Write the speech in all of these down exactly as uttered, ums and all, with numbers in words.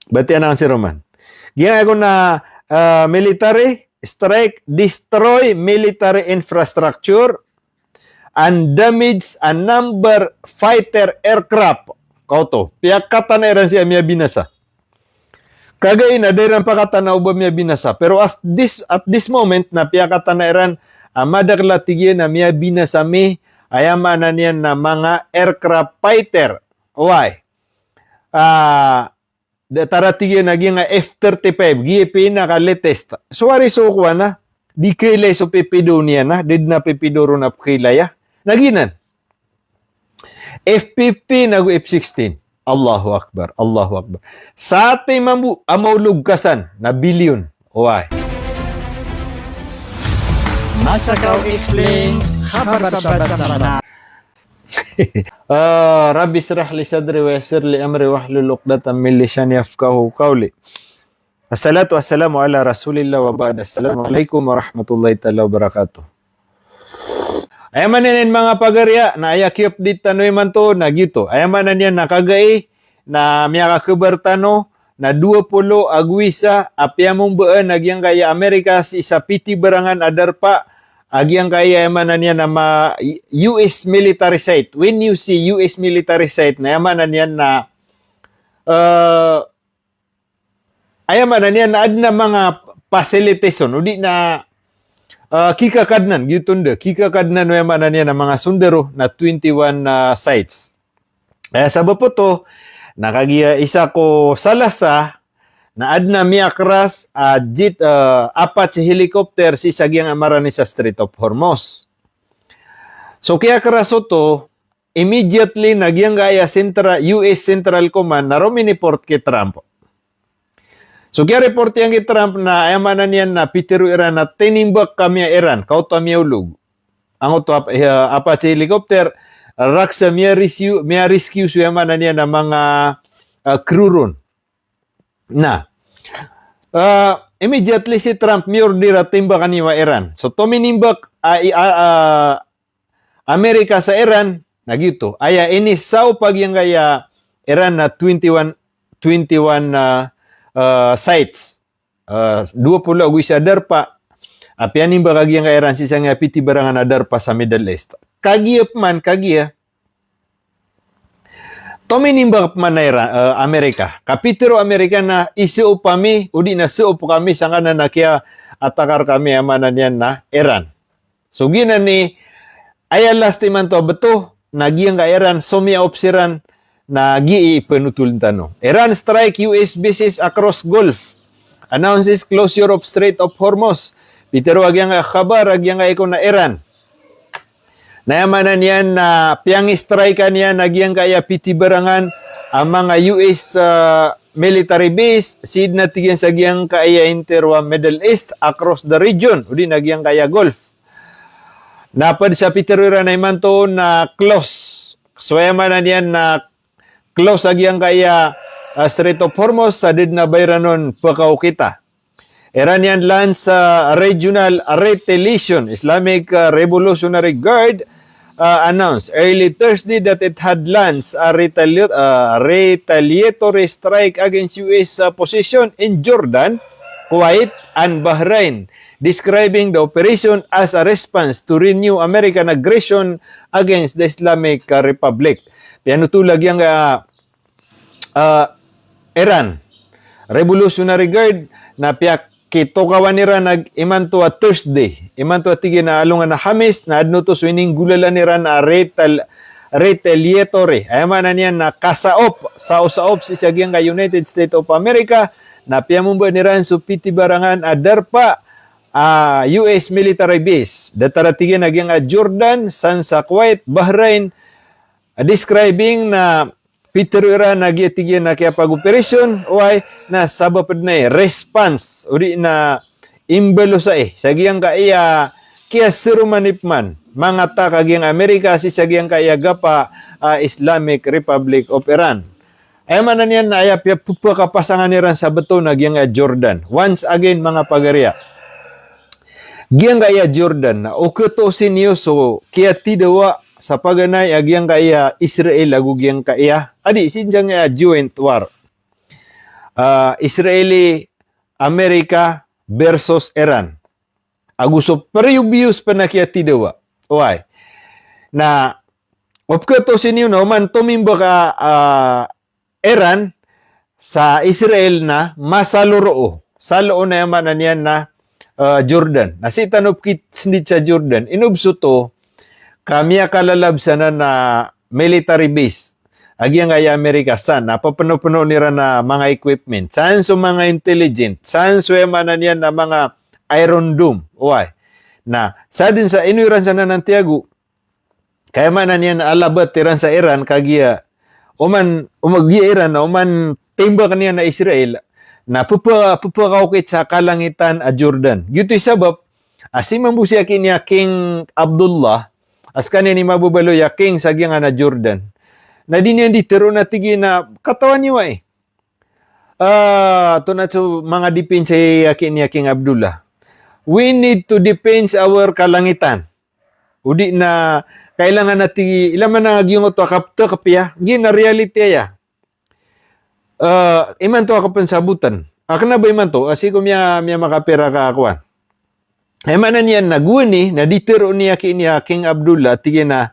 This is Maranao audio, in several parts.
Batiya na sii roman. Giyangkaya kon a, ah, military strike, destroy military infrastructure, and damage a number fighter aircraft. Kaoto, piyakatana iran sii a miyabinasa. Kagiya na da iran pakatana o ba miyabinasa. Pero at this, at this moment na piyakatana iran a madakl a tig iyan a miyabinasa mi, aya maana niyan na manga aircraft fighter. Why? Ah, da tara tig iyan a giyangkai a F thirty-five, giya pinaka-latest. So ari so kowan a, di kailay so pipido niyan a, di dn a pipido ron a pkailaya. Na giyanan. F fifteen ago F sixteen. Allahu Akbar, Allahu Akbar. Satiman bo a maolog ka san na bilyon. Oway. Masakaw Explain, khabar sa basa Ramadan. Ah, Rabbi shrah li sadri wa yassir li amri wahlul uqdatan min lisani yafqahu qawli. Wassalatu wassalamu ala Rasulillah wa ba'd. Assalamu alaikum warahmatullahi taala wabarakatuh. Aya maana niyan manga pagariya, na aya ki-update tano imanto na giyoto. Aya maana niyan na kagiya na miyakakhabar tano na dowa polo ago isa a piyamombayaan a giyangkaya Amerika sii sa pitibarangan a darpa a giyangkaya, aya maana niyan na ma-, U S military site. When you see U S military site, na aya maana niyan na, eh, aya maana niyan na adn a manga facilitation, odi na, ah, kikakadnan, giyoto dn, kikakadnan o aya maana niyan na manga sondaro na twenty-one, ah, sites. Aya sabap oto, na kagiya isa ko Salasa, na adn a miyakras a jet, ah, Apache helicopter sii sa giyangkai a marani sa Strait of Hormuz. So kiyakras oto, immediately na giyangkaya central, U S Central Command na rominiport ki Trump. So kiyareport iyan ki Trump na aya maana niyan na pitharo iran na tinimbak kami a Iran, kaoto a miyaolog. Angkoto a, eh, Apache helicopter, rakhs a miyarescue, miyarescue so aya maana niyan na manga, ah, crew ron. Na, ah, immediately si Trump miyorder a timbakan iyo a Iran. So tominimbak a, i-, a, a, Amerika sa Iran, na giyoto. Aya inisaop a giyangkaya Iran na twenty-one, twenty-one, ah, ah, sites. Ah, dowa polo ago isa a darpa a piyanimbak a giyangkaya Iran sii sa giyangkaya pitibarangan a darpa sa Middle East. Kagiya pman, kagiya tominimbak pman a Iran, eh, Amerika. Ka pitharo o Amerika na isaop ami, odi na saop kami sangkanan a kiya-attack rkami, aya maana niyan na Iran. So giyanan i, aya last imanto a bto, na giyangkai a Iran, so miyaop siran, na giya i phanotholn tano. Iran strike U S bases across Gulf. Announces closure of Strait of Hormuz. Pitharo a giyangkai a khabar a giyangkai kon a Iran. Na aya maana niyan na piyang-strike-an iyan a giyangkaya pitibarangan a manga U S, ah, military base, sii dn a tig iyan sa giyangkaya intiro a Middle East, across the region, odi na giyangkaya Gulf. Na pd sa pitharo iran a imanto na close. So aya maana niyan na close a giyangkaya, ah, Strait of Hormuz, sa da dn a ba iran on pkaokita. Iranian launch, ah, regional retaliation. Islamic, ah, Revolutionary Guard, ah, announced early Thursday that it had launched a retaliat-, ah, retaliatory strike against U S, ah, position in Jordan, Kuwait, and Bahrain, describing the operation as a response to renewed American aggression against the Islamic, ah, Republic. Piyanothol a giyangkaya, ah, Iran Revolutionary Guard na piyakitokawan iran a imanto a Thursday. Imanto a tig iyan a alongan a Hamis na adn oto so ininggolalan iran a retal-, retaliatory. Aya maana niyan na kasaop, saosaop sii sa giyangkai a United States of America, na piyamombayaan iran so pitibarangan a darpa a U S military base. Datar a tig iyan a giyangkai a Jordan, san sa Kuwait, Bahrain, a describing na pitharo iran a giya tig iyan a kiyapag-operation, oway, na sabap dn a response, odi na imbalosai sa giyangkaya kiyaseromani pman manga attack a giyangkai a Amerika sii sa giyangkaya gapa a Islamic Republic of Iran. Aya maana niyan na aya piyapphakapasangan iran sa bto na giyangkaya Jordan. Once again, manga pagariya, giyangkaya Jordan na o khatoosi niyo so kiyatidawa sa paganay a giyangkaya Israel ago giyangkaya, adi, sii giyangkaya joint war. ah, Israeli, Amerika versus Iran. Ago so previous pn a kiyatidawa. Oway. Na o pkhatos iyo na oman tomimbak a, ah, Iran sa Israel na masalo roo. Salo na aya maana niyan na, ah, Jordan. Na sii tano pkitsndit sa Jordan. Ino bs oto ka miyakalalabasan a military base a giyangkaya Amerika san, na ppnopnoon iran a manga equipment, san so manga intelligent, san so aya maana niyan na manga Iron Dome. Oway. Na sadn sa ino iran san anan tiyago, ka aya maana niyan na alabat iran sa Iran, kagiya oman, oman giya Iran na oman timbakn iyan a Israel, na ppa, ppakaokit sa kalangitan a Jordan. Giyoto i sabap a sii mambo si aki niya King Abdullah, a skaniyan i mababaloy a king sa giyangkanan a Jordan, na di niyan di tharoon a tig iyan a, katawan iyo ai. Ah, antonaa so manga defense i aki niya King Abdullah. We need to defense our kalangitan. O di na kailangan a tig iyan, ilay man a giyangkoto a kapthakp iyan, giya na reality aya. Ah, imanto a kapnsabotan. A kna ba imanto, a sii ko miya, miyamakapira ka kowan. Aya maana niyan na gowani, na di tharoon i aki niya King Abdullah, tig iyan a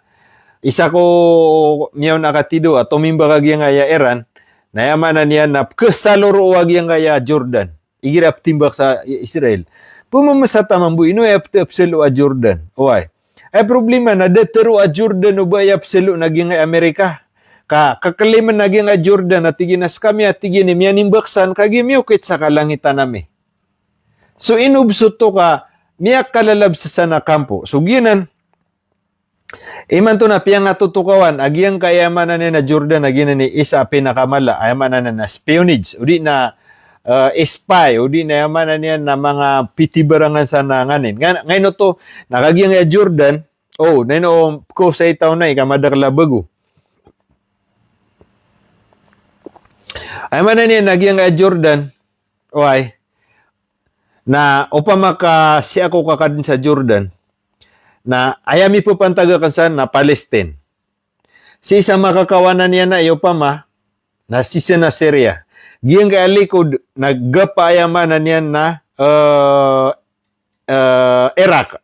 isa ko miyaona a katidawa a tomimbak a giyangkaya Iran, na aya maana niyan na pkhasalo roo a giyangkaya Jordan. Igira ptimbak sa I-, Israel. Pmamasa ta mambo ino aya ptharoa a Jordan. Oway. Aya problema na da tharoa a Jordan o ba aya psalo na giyangkaya Amerika. Ka, ka-claim na giyangkaya Jordan a tig iyan a skami a tig iyan i miyanimbak san, kagiya miyaokit sa kalangitan ami. So ino bs oto ka miyakalalabasan a kampo. So giyanan, imanto na piyangatotokawan a giyangkaya aya maana niyan na Jordan a giyanan i isa a pinakamala, aya maana niyan na espionage, o di na, eh, spy, o di na aya maana niyan na manga pitibarangan san a nganin. Nga, nganin oto, na kagiya Jordan, o, na ino pkosay taw na i ka madakl a bago. Aya maana niyan na giyangkaya Jordan, oway. Na opama ka sii ako kakadn sa Jordan, na aya mipapantag akn san na Palestine. Sii sa makakawanan iyan na i opama, na sii san na Syria. Giyangkaya likod na gapa aya maana niyan na, eh, eh, Iraq.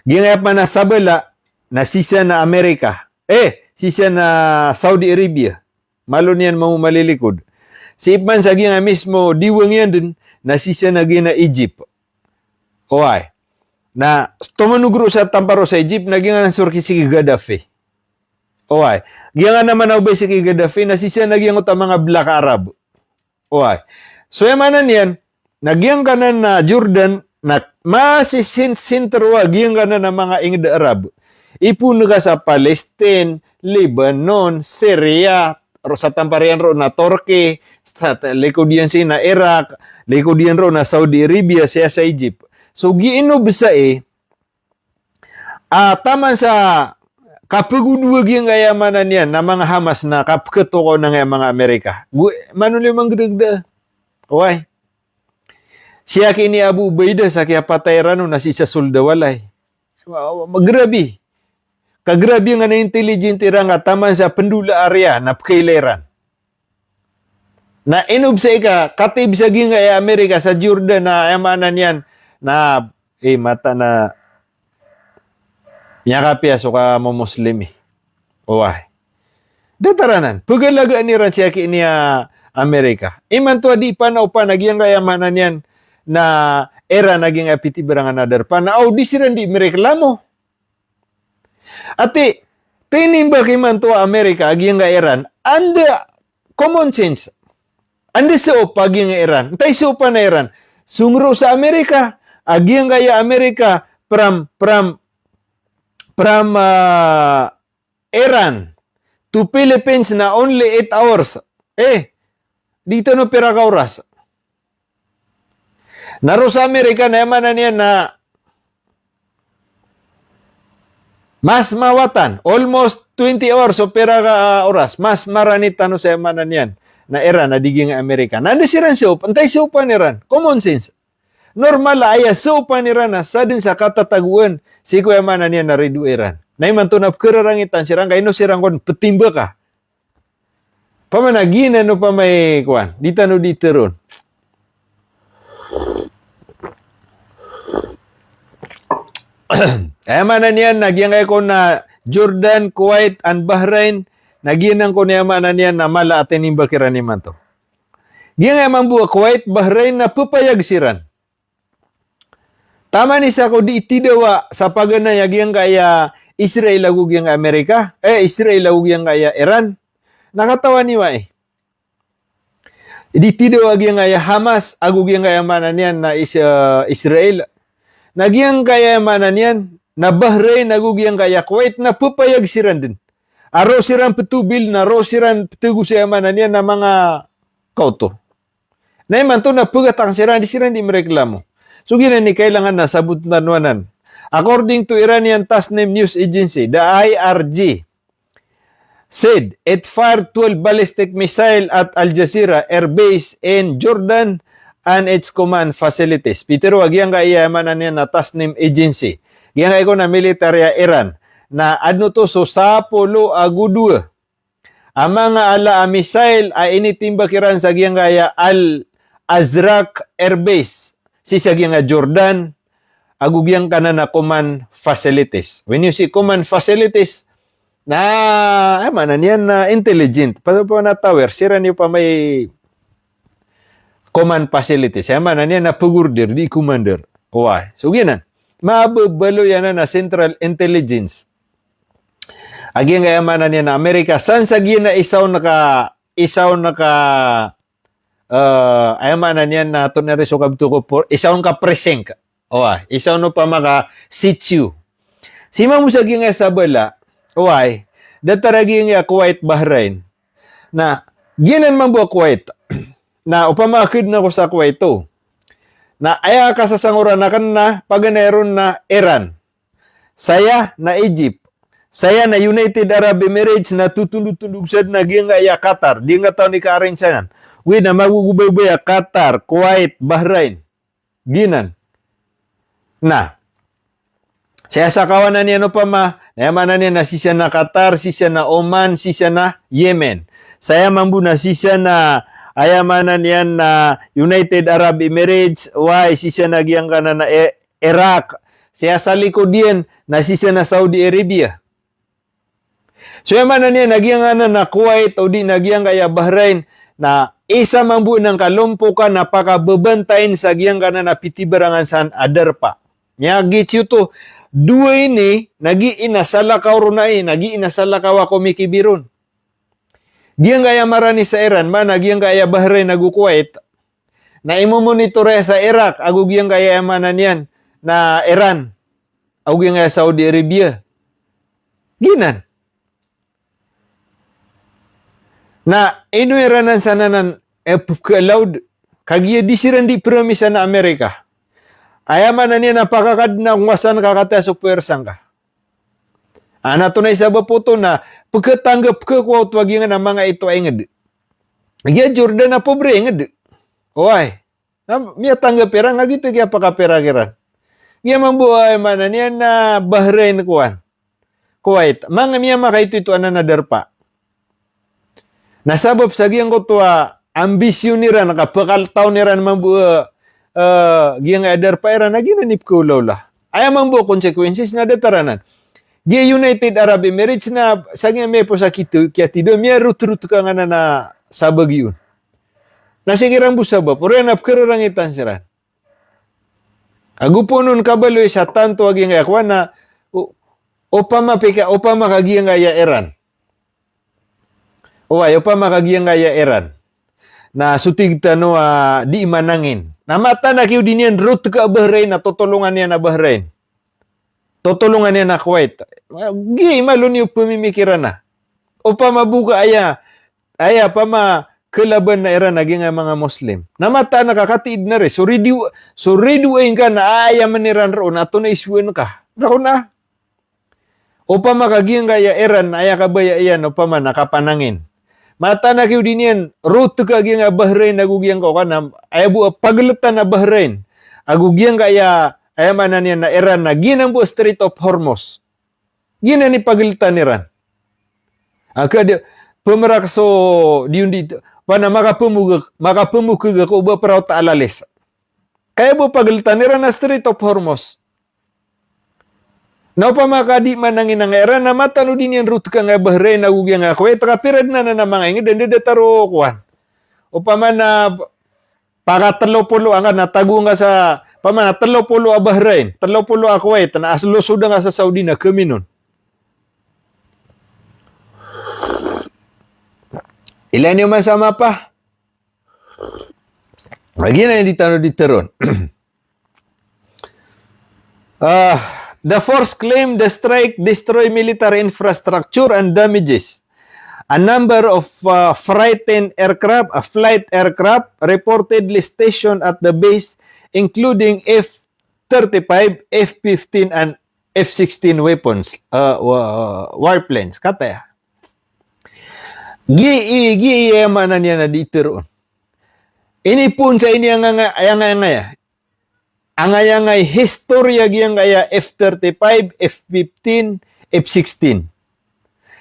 Giyangkaya pman a sabala, na sii san na Amerika. Eh, sii san na Saudi Arabia. Malo niyan mambo malilikod. Sii pman sa giyangkaya mismo diwang iyan dn, na sii san na giyangkaya Egypt. Oway. Na, tomanogroo sa tamparo sa Egypt, na giyangkanan so rk sii ki Gaddafi. Oway. Giyangkanan a manaobay sii ki Gaddafi, na sii san na giyangkoto a manga Black Arab. Oway. So aya maana niyan, na giyangkanan a Jordan, na masisin-, sintro a giyangkanan a manga ingd a Arab. Ipoon ka sa Palestine, Lebanon, Syria, roo sa tampar iyan roo na Turkey, sa t-, likod iyan sii na Iraq, likod iyan roo na Saudi Arabia, sii sa Egypt. So giya ino bs ai, ah, taman sa kapagodowa giyangkaya maana niyan na manga Hamas na kapkhatokaw na giyangkaya manga Amerika. Go, manoliyo manggdagda. Oway. Sii aki niya Abu Ubaidah sa kiyapatay iran on na sii sa sold a walay. Wa-, wa-, grabe. Kagrabe nga na intelligent iran ka taman sa pndola area na pkhailay iran. Na ino bs ai ka, katib sa giyangkaya Amerika sa Jordan na aya maana niyan na, eh, mataan a miyakapiya so kamomoslimi. Oway. Datar anan, pagalagaan iran sii aki niya Amerika. Imanto a di panaopan a giyangkaya maana niyan na Iran a giyangkaya pitibarangan a darpa na o di siran di mireklamo. Ati, tinimbak imanto a Amerika a giyangkaya Iran, anda common sense. Anda soop a giyangkaya Iran. Antaa i soopan a Iran? Song roo sa Amerika, a giyangkaya Amerika, from, from, from, ah, Iran to Philippines na only eight hours. Eh, di tano pira ka oras. Na roo sa Amerika na aya maana niyan na mas mawatan, almost twenty hours o pira ka, ah, oras, mas marani tano sa aya maana niyan na Iran a di giyangkaya Amerika. Na anda siran soop, antaa i soopan iran? Common sense. Normal a aya soopan iran na sadn sa katatagoan sii ko aya maana niyan na ridoay ran. Na imanto na pkhararangitan siran ka ino siran kon ptimbaka. Opama na giyanan opama i kowan, di tano di teron. Aya maana niyan na giyangkaya kon a Jordan, Kuwait, and Bahrain, na giyanan kon aya maana niyan na mala a tinimbak iran imanto. Giyangkaya mambo a Kuwait, Bahrain na pepayag siran. Taman i sa ko di tidawa sa paganay a giyangkaya Israel ago giyangkaya Amerika, eh, Israel ago giyangkaya Iran. Na katawan iyo ai. Di tidawa giyangkaya Hamas ago giyangkaya maana niyan na Is-, eh, Israel. Na giyangkaya maana niyan na Bahrain ago giyangkaya Kuwait na pepayag siran den. A roo siran petobil, na roo siran petego saya maana niyan na manga kaoto. Na imanto na pegatang siran, di siran di mereklamo. So giyanan i kailangan na sabot tano anan. According to Iranian Tasnim news agency, the I R G said it fired twelve ballistic missile at Al Jazeera Air Base in Jordan and its command facilities. Pitero a giyangkaya maana niyan na Tasnim agency, giyangkaya kon a military a Iran, na adn oto so sapolo ago dowa a manga ala a missile a initimbak iran sa giyangkaya Al Azraq Air Base, sii sa giyangkaya Jordan, ago giyangkanan a command facilities. When you see command facilities, na, aya maana niyan na intelligent. Pasal opama na tower, siran iyo opama i command facilities. Aya maana niyan na pag-order, di commander. Oway. So giyanan. Mababaloy anan a central intelligence a giyangkaya maana niyan na Amerika, san sa giyanan isa on ka, isa on ka, eh, aya maana niyan na antonaa i so kabto ko por, isa on ka precinct. Oway, isa on opama ka sitio. Sii mambo sa giyangkaya sabala, oway, datar a giyangkaya Kuwait, Bahrain. Na, giyanan mambo a Kuwait. Na, opama ka dn ako sa Kuwait oto. Na, aya kasasangoran akn na, paganay ron na Iran. Saya na Egypt. Saya na United Arab Emirates na totondotondog sa dn a giyangkaya Qatar. Di ngka tawan i ka-arrange anan. Oway na magogobaybay a Qatar, Kuwait, Bahrain. Giyanan. Na. Saya sa kawanan iyan opama, na aya maana niyan na sii sa na Qatar, sii sa na Oman, sii sa na Yemen. Saya mambo na sii sa na, aya maana niyan na United Arab Emirates, oway, sii sa na giyangkanan a, eh, Iraq. Saya sa likod iyan na sii sa na Saudi Arabia. So aya maana niyan na giyangkanan a Kuwait, odi na giyangkaya Bahrain, na isa mambo anan ka kalompokan a pakababantayin sa giyangkanan a pitibarangan san a darpa. Miyagits iyo oto, dowa ini, na giya ina salakaw ron ai, na giya ina salakaw a komikibi ron. Giyangkaya marani sa Iran, maana giyangkaya Bahrain ago Kuwait, na imomonitor aya sa Iraq, ago giyangkaya aya maana niyan na Iran, ago giyangkaya Saudi Arabia. Giyanan. Na ino iran anan san anan, eh, pkhalawd, kagiya di siran di promise na Amerika. Aya maana niyan na pakakadn a ngowasan ka kataya so puwersa ngka. Antonaa i sabap oto na pkhatanggap ka ko oto a giyangkanan a manga ito a ingd. Giya Jordan a pobre ingd. Oway. Na miyatanggap iran, na giyoto i kiyapakapira kiran. Giya mambo, aya maana niyan na Bahrain kowan, Kuwait. Manga miyamakaitoito anan a darpa. Na sabap sa giyangkoto a ambisyon iran, kapakaltaw iran mambo, eh, eh, giyangkaya darpa iran, na giyanan i pkhaolaola. Aya mambo a consequences na datar anan. Giya United Arab Emirates na sa giyangkaya miyapos a kito, kiyatido, miyarotrot ka nganan a sabagi on. Na sii kiran bo sabap, oriyan a pkhararangitan siran. Ago poon on kabaloy sa tanto a giyangkaya kowan na, o-, opama pika, opama ka giyangkaya Iran. Oway, opama ka giyangkaya Iran. Na so tig tano a di manangin. Na matanak iyo di niyan rotk a Bahrain, na totolongan iyan a Bahrain. Totolongan iyan a Kuwait. Giya i malo niyo pmimikiran a. Opama bo ka aya, aya pama kalaban na iran a giyangkaya manga Muslim. Na matanak a katiid na ri, so ridiw, so ridiw a ingka na aya man iran roo na antonaa i isowan ka. Roo na. Opama ka giyangkaya Iran, aya kabaya iyan, opama na kapanangin. Matanak iyo di niyan, rotk a giyangkaya Bahrain, ago giyangkoto ka na, aya bo a pagltan a Bahrain. Ago giyangkaya, aya maana niyan na Iran na, giyanan bo a Strait of Hormuz. Giyanan i pagltan iran. Aka di, pemrak so diyondi, pana makapemug-, makapemukeg ako ba peraw ta alalis. Kaya bo pageltan iran a Strait of Hormuz. Na opama ka di mananginang iran na matanodi niyan ruteka nga Bahrain ago giyangkaya Kuwait, ka pira den anan a manga inged, den de taro kowan. Opama na paka telo polo angka na tago nga sa, opama na telo polo a Bahrain, telo polo a Kuwait, na aslo soda nga sa Saudi na keminon. Ilay niyo man sa mapa. Lagi na di tano di teron. Ah, the force claim the strike destroy military infrastructure and damages a number of, uh, frightened aircraft, a flight aircraft reportedly stationed at the base, including F thirty-five, F fifteen, and F sixteen weapons, uh, wa-, warplanes. Kataya. Gi i, gi i, aya maana niyan a di teron. Ini pun sa ini angangaya, angayangaya. Angayangay historia giyangkaya F thirty-five, F fifteen, F sixteen.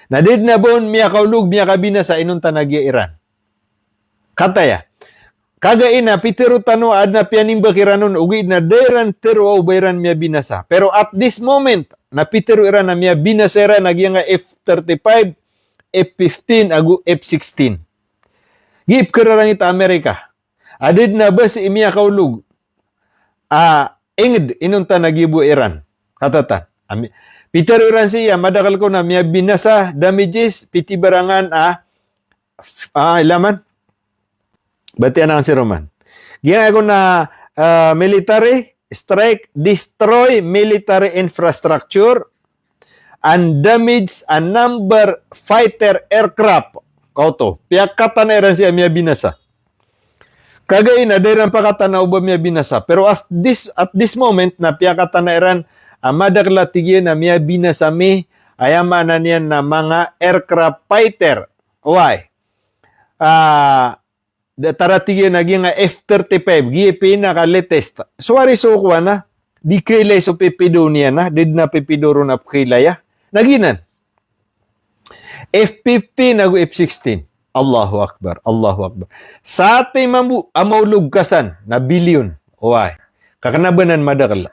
Na di den a ba on miyakaolog, miyakabinasa inonta na giya Iran. Kataya. Kagai na pitero tano a aden a piyanimbak iran on, ogaid na da iran tero o ba iran miyabinasa. Pero at this moment, na pitero iran a miyabinasa iran a giyangkaya F thirty-five, F fifteen, ago F sixteen. Gi pekerarangit a Amerika. A da den a ba sii miyakaolog a inged inonta na giya bo Iran. Katatan. Ami-, pitero iran sii a madakel kon a miyabinasa, damages, pitibarangan a, ah, ilaman. Bati anan si roman. Giyangkaya kon a, ah, military strike, destroy military infrastructure, and damage a number fighter aircraft. Kaoto, piyakatana iran sii a miyabinasa. Kagai na da iran pakatana o ba miyabinasa. Pero as this, at this moment, na piyakatana iran a madakel a tig iyan a miyabinasa mi, aya maana niyan na manga aircraft fighter. Why? Ah, da tara tig iyan a giyangkaya F thirty-five, giya pinaka-latest. So ari so kowan a, di kailay so pipido niyan a, di den a pipido ron a pekailaya. Na giyanan. F fifteen ago F sixteen. Allahu Akbar, Allahu Akbar. Satiman bo a maolog ka san, na bilyon. Oway. Ka kena ba nan madakel.